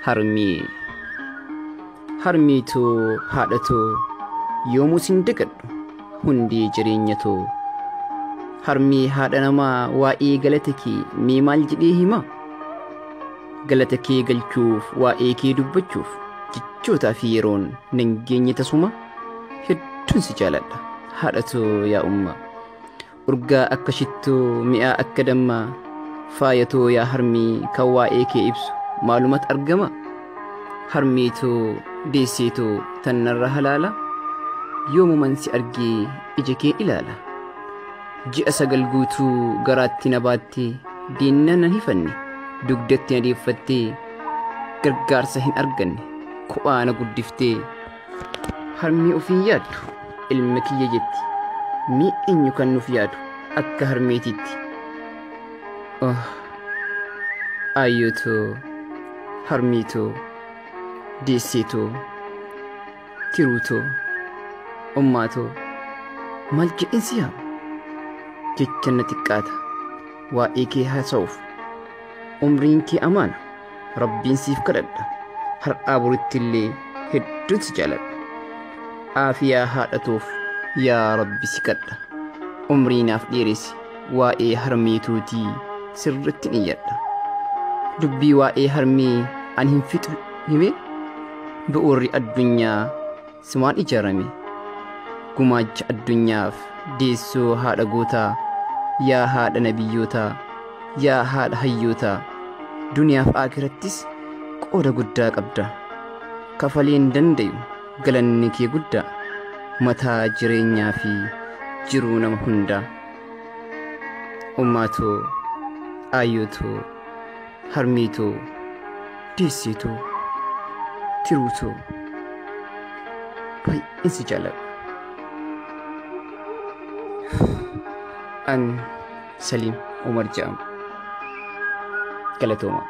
Harmee. Harmee too, haadha too, yoomuu sin dagadhu hundee jireenya too. Harmee haadha namaa, waa'ee galata kee mee maal jedhee himaa? Galata kee galchuuf, waa'ee kee dubbachuuf jechootaa fi yeroon nan geenye tasuma. Hedduun si jaaladha, haadha too, yaa ummaa. Urgaa akka shittoo, mi'aa akka dammaa, faaya too yaa harmee, kan waa'ee kee ibsu maalumatti argama? Harmee too, deessee too, tan narra halaala, yoomuman si argee ija kee ilaala. Ji'a 9 guutuu garaatti na baattee, diinna nan hifanne, dugdatti na deeffattee, gargaarsa hin arganne kophaa na guddiftee. Harmee ofiin yaaddu ilma kiyya jetti, mee eenyu kan nuuf yaadu akka harmeetiitti? Oh, aayyoo too, harmee too, deessee too, tiruu too, ummaa too, maal jedheen si yaama? Jecha na xiqqaata waa'ee kee haasa'uuf. Umriin kee amaana, rabbiin siif kadhadha. Har'aa boritti illee hedduun si jaaladha. Aafiyaa haadhatoof yaa rabbi si kadha. Umrii naaf dheeresi, waa'ee harmeetuutii sirritti iyyadha. Dubbii waa'ee harmee ani hin fixu hime, bu'uurri addunyaa simaan ijaarame. Gumaacha addunyaaf deessoo haadha gootaa, yaa haadha nabiyyootaa, yaa haadha hayyootaa, duniyaaf aakirattis qooda guddaa qabda. Kafaleen dandayu galanni kee guddaa, mataa jireenyaa fi jiruu nama hundaa. Ummaatoo, aayyotoo, harmiitoo, deessiitoo, tiruutoo, baay'een si jaaladha. An Saliim Umar jedhama. Galatoomaa.